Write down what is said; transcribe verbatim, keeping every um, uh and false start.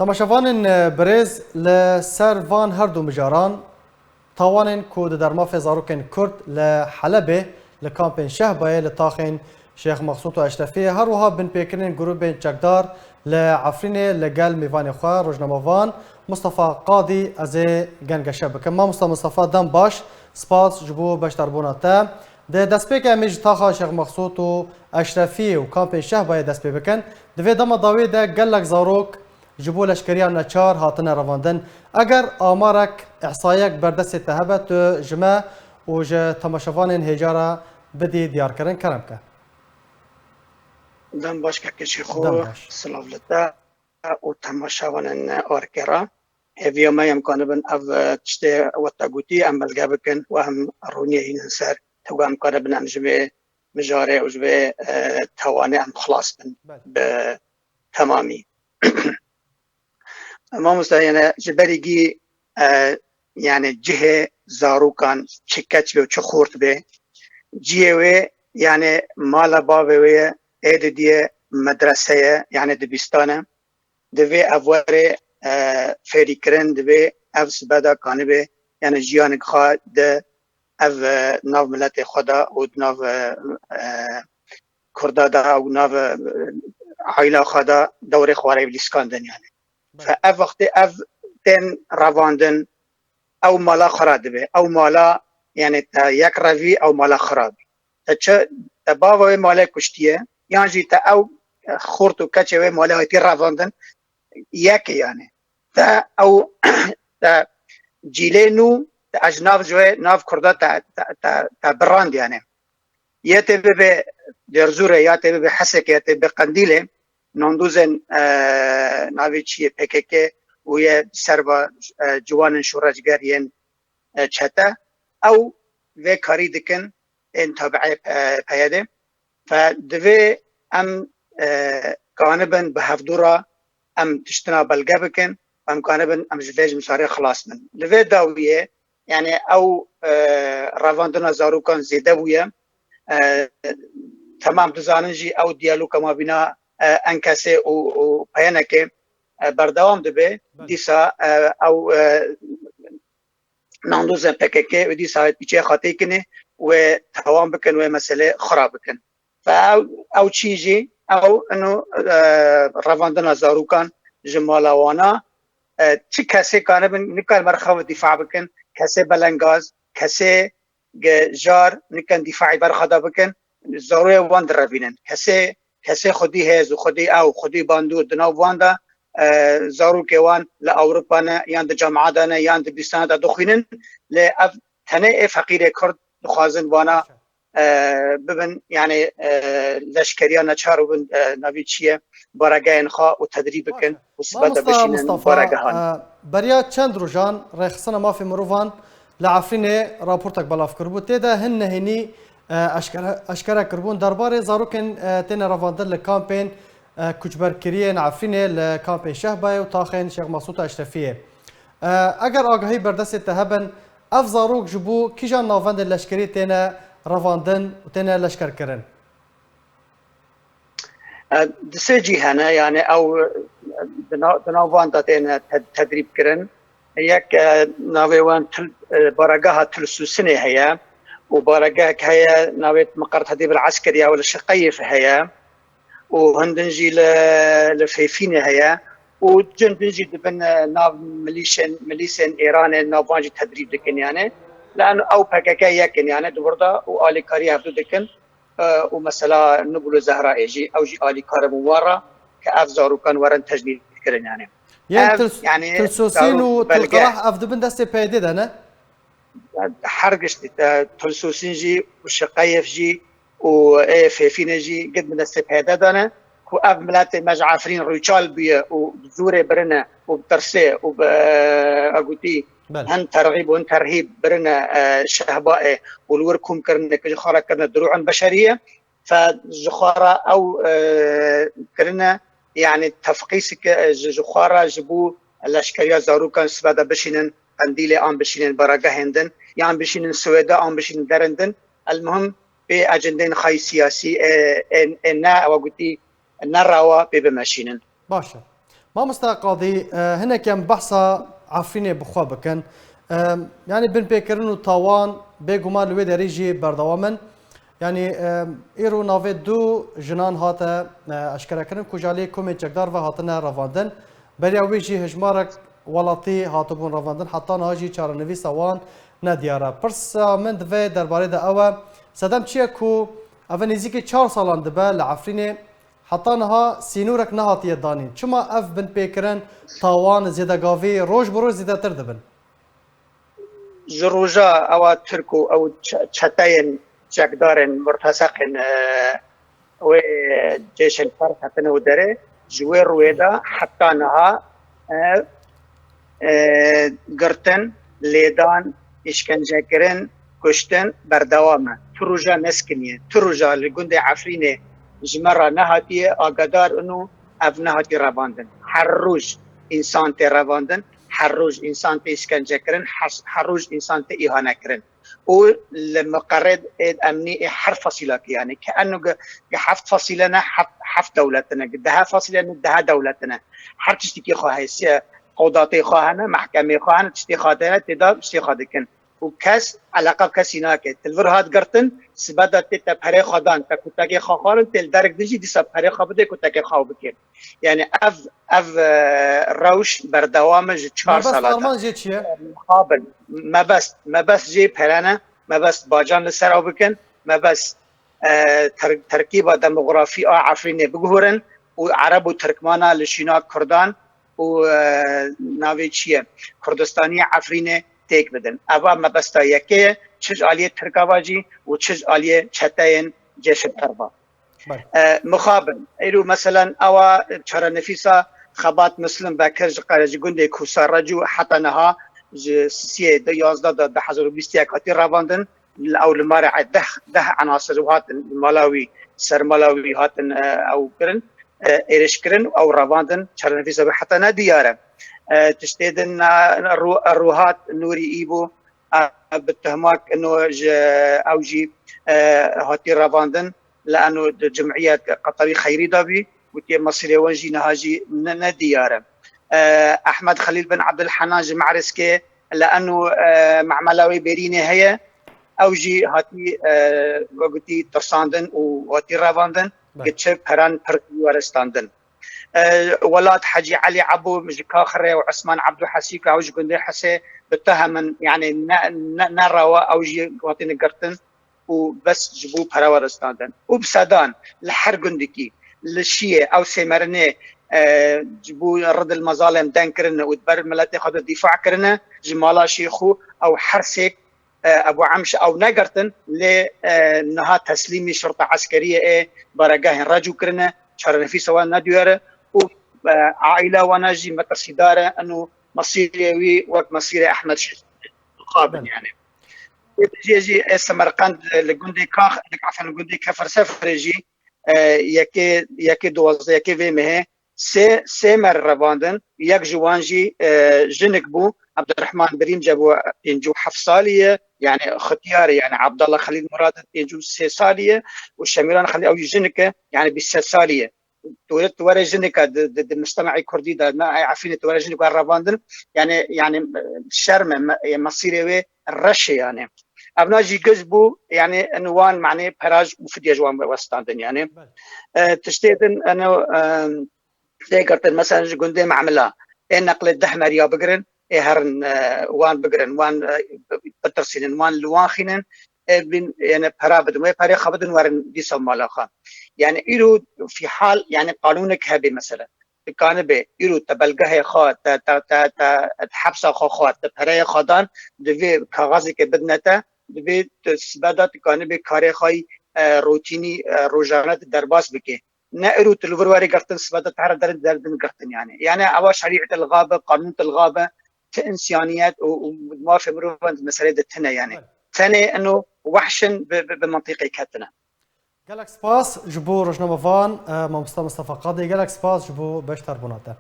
Temaşevanên, e, birêz, li ser van her du mijaran, tawanên ku di dermafê zarokên Kurd li Helebê, li kampên Şehbayê, li taxên Şêx Mexsûd û Eşrefiyê, her wiha binpêkirinên grûbên çekdar li Efrînê li gel mêvanê xwe, rojnamevan Mustafa Qadî, ez ê gengeşe bikim. Mamosta Mustafa, dem baş, spas ji bo beşdarbûna te. Di destpêkê em ê ji taxa Şêx Mexsûd û Eşrefiyê û kampên Şehbayê dest pê bikin. Di vê dema dawiyê de gelek zarok ji bo leşkeriya neçar hatine revandin. Eger amarek, îhsayek ber destê te hebe, tu ji me û ji temaşevanên hêja re bidî diyarkirin, kerem ke. Dem baş kekê Şêxo, Dem baş. Silav li te û temaşevanên Arke re. Hêviya me em kanibin ev, e, tiştê we te gotî, em belge bikin û em roniyê hînin ser. Tewge em kanibin em ji vê mijarê û ji vê, e, tawanê em xilas bin Belê. bi temamî. Mamoste, yani ji berî gî, e, yani cihê zarokan çi keç be û çi xort be, cihê wê yani mala bavê wê ye, ê didiyê medrese ye, yani dibistan e. Divê ev were, e, fêrîkirin, divê ev sibe de kanibe, yani jiyanek xwe de ev, e, nav miletê xwe de û di nav, e, e, Kurda de û nav, e, aîla xwe de dewrê xwe re lîskandin yani. Belê. Fe ev wextê ev tên revandin, ew mala xwe re dibe. Ew mala, yani te yek revî ew mala xwe re bî. Te çi, te bava wê malê kuştiye, yan jî te ew xort û keçê wê malê hatî revandin, yek e yani. Te ew, te cîlê nû, te ecnav ji wê nav Kurda te, te, te, te birand yani. Ya tê bibe Dêrzûrê, ya tê bibe Hesekê, ya tê bibe Qendîlê, nandozên, e, navê çi ye, P K K û ye serva, e, ciwanên şoreşger yên, e, çete, ew vê karî dikin, ên tabiê, e, P Y D. Fe divê em, e, kanibin bi hevdû re em tiştina belge bikin, em kanibin em ji vê ji mijarê xilas bin. Li vê dawiyê, yani ew, e, revandina zarokan zêde bûye. E, temam dizanin jî ew diyaloga mabîna, e, Enkesê û, û P Y N K, e, berdewam dibe. Belê. Dîsa, e, ew, e, nandozên P K K û dîsa pîçê xwe têkine wê tewam bikin, wê meselê xira bikin. Fe ew, ew çî jî, ew ino, e, revandina zarokan ji mala wana, e, çi kesê kanibin, nikar merxev dîfa bikin, kesê belengaz, kesê ge-, jar nikin dîfaî berxwe de bikin, zaroyê wan direvînin. Kesê, kesê xwedî hêz û xwedî ew, xwedî bandor di nav wan de, e, zarokê wan li Ewropa ne, yan di camia de ne, yan di bîstana de dixwînin, lê ev tenê ê feqîrê Kurd dixwazin wana, e, bibin, yani, e, leşkeriya neçar û bin, e, navî çi ye, baregehên xwe û tedrîb bikin û sibe de Mamosta bişînin Mustafa, baregehan. E, beriya çend rojan rêxistina mafê mirovan li Efrînê raportek belav kiribû. Tê de hin nehênî, e, eşkere, eşkere kiribûn derbarê zarokên, e, têne revandin li kampên, e, koçberkiriyên Efrînê, li kampên Şehbayê û taxên Şêx Mesûd Eşrefiyê. E, eger agahî berdestê te hebin, ev zarok ji bo kîjan navendên leşkerî têne revandin û têne leşkerkirin? E, di sê cî hene, yani ew, e, di na-, di nav van de têne te-, tedrîb kirin. Yek, e, navê wan Til-, e, baregeha Tilsûsinê heye û baregehek heye navê Miqer Tedrîb el Eskeriya wê li Şiqeyif heye û hindin jî li, li Fêfînê heye û cindin jî dibin, e, nav milîşên, milîsên Êranê nav van jî tedrîb dikin yani. Lan ew P K K yek in yani di wir de û alîkarî hevdû dikin. E, û mesela Nubul û Zehrayê jî, ew jî alîkar bûn wan re ke ev zarokan werin tecnîd kirin yani. Yên Ev, Til-, yani, Tilsosîn zarok û belge. Tilqirah ev dibin destê P Y D de ne? Her giştî, e, Tilsosîn jî û Şiqeyef jî û ê Fêfînê jî gid bi destê P Y D de ne, ku ev miletê me ji Efrîn rûçal bûye û bi zorê birine û bi tirsê û bi, e, gotî Belê. Hin terxîb û hin terhîb birine, e, Şehbayê û li wir kom kirine, ku ji xwe re kirine dirû'in beşerî ye. Fe ji xwe re ew, e, kirine, yani tefqîsike, e, ji, ji xwe re ji bo leşkeriya zarokan sibe de bişînin Qendîlê, an bişînin baregehên din, yan bişînin Swêde, an bişînin derin din. Elmuhim pê ecendên xwe yê siyasî, e, e, e, ne, ewa gotî, ne rewa pê bimeşînin. Baş e. Mamosta Qadî, e, hinek em behsa Efrînê bi xwe bikin. E, yanî binpêkirin û tawan bêguman li wê derê jî berdewam in. Yanî, e, îro navê du jinan hate, e, eşkerekirin ku ji aliyê komên çekdar ve hatine revandin. Beriya wê jî hejmarek welatî hatibûn revandin, heta niha jî çarenivîsa wan nediyar e. Pirsa min di vê derbarê de ew e, sedem çi ye ku ev nêzîkî çar salan dibe li Efrînê, heta niha sînorek nehatiye danîn. Çima ev binpêkirin, tawan, zêdegavî roj bi roj zêdetir dibin? Ji roja ewa Tirk û ew çe-, çeteyên çekdarên murteseqên, e, wê cêşên xwe hatine û derê, ji wê rûyê de heta niha, e, e, girtin, lêdan, îşkencekirin, kuştin berdewam e. Tu roja neskiniye. Tu roja li gundê Efrînê ji me re nehatiye agadar û ev nehatiye revandin. Her roj însan tê revandin, her roj însan tê îşkencekirin, her, her roj însan tê îhanekirin. Û li miqerê ê emnî ê her fasîlakê, yanî ke eno ge, ge heft fasîle ne, heft, heft dewletine, ge dehe fasîle ne, dehe dewletine. Her tiştekî xwe heye, sê qewdatê xwe hene, mehkemê xwe hene, tiştê xwe hene, tê de tiştê xwe dikin. Û kes eleqa kesî nake. Ti li vir hat girtin, sibe de tê te perê xwe dan, te kutekê xwe xwarin, tê li derek din jî dîsa perê xwe bidê kutekê xwe bike. Yani ev, ev, e, rewş berdewam e ji çar Mebest sala de. Armanc jê çi ye? Mixabin, mebest, mebest jê pere ne, mebest bacan li ser ew bikin, mebest, e, ter-, terkîba demografî a Efrînê biguhurin û Ereb û Tirkmana li şîna Kurdan û, e, navê çi ye? Kurdistaniya Efrînê têk bidin. Eva mebesta yekê ye, çi ji aliyê Tirka ve jî û çi ji aliyê çeteyên cêşên xerba. Belê. E, mixabin. Îro meselen ewa çarenivîsa Xebat Muslim Bekir ji qere ji gundê Kûsa Recû heta niha ji sisiyê de yazdeh de du hezar û bîst û yek hatî revandin. Ew li mare deh, deh enasir û hatin li mala wî, ser mala wî hatin, e, ew kirin, e, êrişkirin û ew revandin. Çarenivîsa wî heta ne diyar e. E, tiştê din, e, Ru-, Ruhat Nûrî Îbo, e, bi tuhmak ino ji ew jî, e, hatî revandin, li eno di cimiyet Qeterî Xeyrî de bî, gotiye mesîrê wan jî niha jî ne, ne diyar e. E, Ehmed Xelîl bin Ebdulhenan ji Me'riskê li eno, e, memela wê Bêrînê heye, ew jî hatî, e, wek gotî tirsandin û hatî revandin, Belê. Gi çi peran pir weristandin. E, Welat Hecî Elî Ebû ji Kaxirê û Esman Ebdû Hesî ku ew ji gundê Hesê bi tehemin, yani ne, ne, ne rewa ew jî hatine girtin û bes ji bo pere weristandin. Û bi sedan li her gundikî, li Şiyê ew Sêmerinê, e, ji bo Ridil Mezalem deng kirine û di ber miletê xwe de dîfa kirine, ji mala Şêxû ew her sêk, e, Ebû Emş ew negirtin, lê, e, niha teslîmî şirta eskeriyê ê baregehên Recû kirine, çarenivîsa wan nediyar e û, e, aîla wana jî metirsîdar e, eno mesîrê wî wek mesîrê Ehmed Şehîd. Mixabin Belê. yani. Ê dijê jî ê Semerqend li gundê Kax, li Kafen gundê Kefir Sefrê jî, e, yekê, yekê duwazdeh, yekê vê mehê sê, sê mer revandin. Yek ji wan jî, e, jinik bû. Ebdurrehman Birîmce bû, pêncî û heft salî ye. Yani xitiyar e, yani Abdallah Xelîl Murad pêncî û sê salî ye û Şemîran Xelîl ew jî jinik e, yani bîst sê salî ye. Tu were, tu were jinika di, di, di mujtemaê kurdî de, me ê Efrînê tu were jinik were revandin, yani, yani, e, şerm e, me, e, mesîrê wê reş e yani. Evna jî giş bû, yani, in wan, manê peraj û fidye ji wan westandin yani. Belê. E, tiştê din, eno, e, tê girtin, mesela ji gundê Memila, ê neqlê deh meriya bigirin, ê herin, e, wan bigirin, wan, e, bitirsînin, wan li wan xînin, ê bin, yani, pera bidin, wê perê xwe bidin, werin dîsa mala xwe. Yani, îro fî hal, yani, qanûnek hebe, mesela. Dikanibe, îro te belgehê xwe, te, te, te, te, te hepsa xwe xwar, te pereyê xwe dan, divê kaxezeke bidine te, divê tu sibe de dikanibe karê xwe yî, e, rotînî, e, rojane tu derbas bike. Ne îro tu li vir werî girtin, sibe de te here derin derdin girtin yani. Yani ewa şerîet ilga be, qanûn ilga be, ti însaniyet û, û mafê mirovan di meselê de tine yani. Evet. Tenê ino wehşin bi, bi, bi mentiqê ketine. Gelek spas ji bo rojnamevan, e, mamosta Mistefa Qadê, gelek spas ji bo beşdarbûna te.